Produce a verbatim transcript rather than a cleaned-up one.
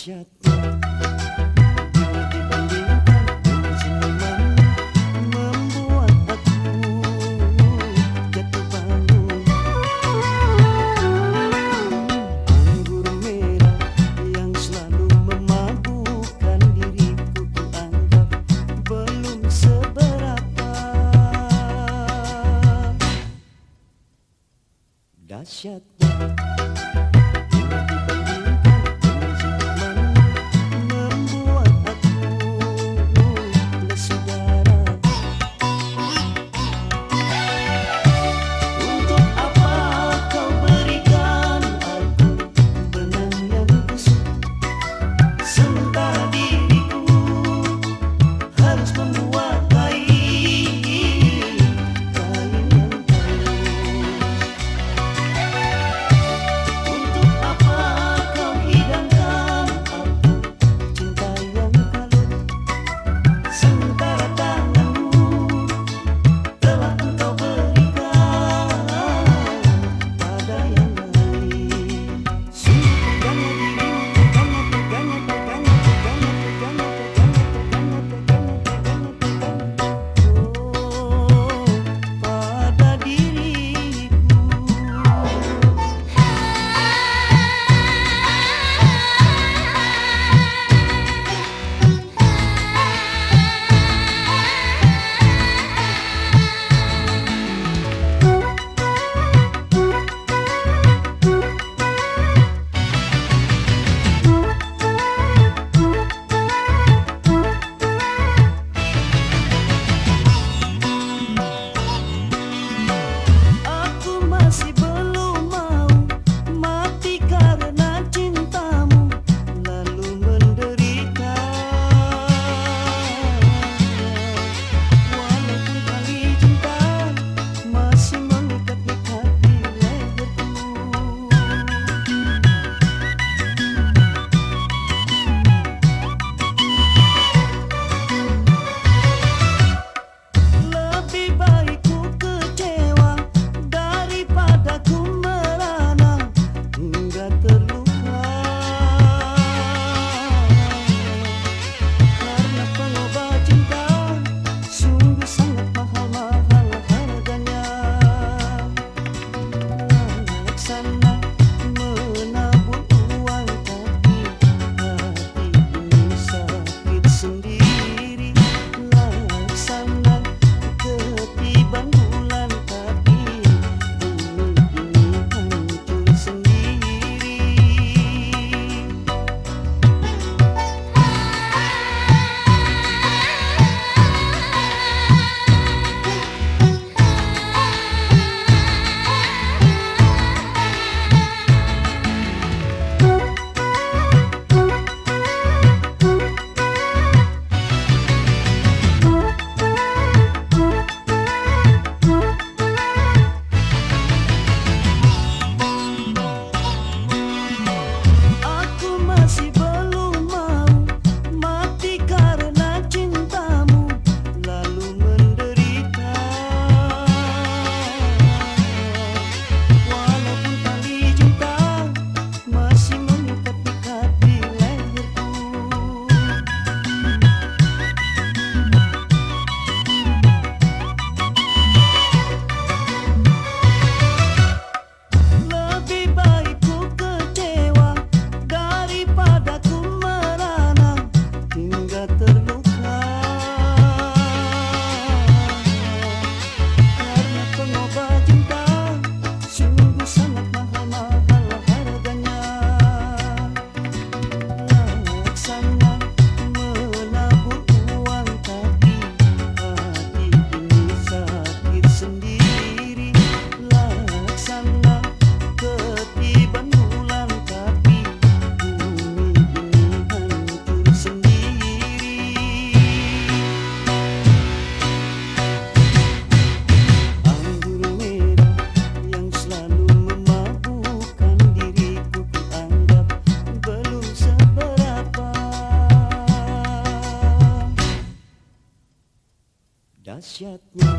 Dahsyatnya, bila dibandingkan dengan senyumanmu, membuat aku jatuh bangun. Anggur merah yang selalu memabukkan diriku, kuanggap belum seberapa. Dahsyatnya, bila dibandingkan dengan senyumanmu, membuat aku lesu darah. Untuk apa kau berikan aku benang yang kusut, sementara diriku harus membuat kain, kain yang baru. Untuk apa kau hidangkan aku cinta yang kalut, sementara tanganmu telah engkau berikan pada yang lain. Sungguh teganya dirimu, teganya, teganya, teganya, teganya, teganya, teganya, teganya, teganya, teganya. Oh, pada diriku. Aku masih belum mau mati karena cintamu, lalu menderita. Walaupun tali cinta masih mengikat-ikat di leherku. Lebih baik ku kecewa daripada ku merana hingga terluka. Karena pengobat cinta sungguh sangat mahal-mahal harganya. Laksana menabur uang, tapi hati ini sakit sendiri. Laksana ketiban bulan, tapi bumi ini hancur sendiri. Aku masih belum mau mati karena cintamu, lalu menderita. Walaupun tali cinta masih mengikat-ikat di leherku. Lebih baik ku kecewa daripada ku merana hingga terluka. Karena pengobat cinta sungguh sangat mahal-mahal harganya. Laksana menabur uang, tapi hati ini sakit sendiri. Laksana ketiban bulan, tapi bumi ini hancur sendiri. Anggur merah yang selalu memabukkan diriku, kuanggap belum seberapa. Dahsyatnya,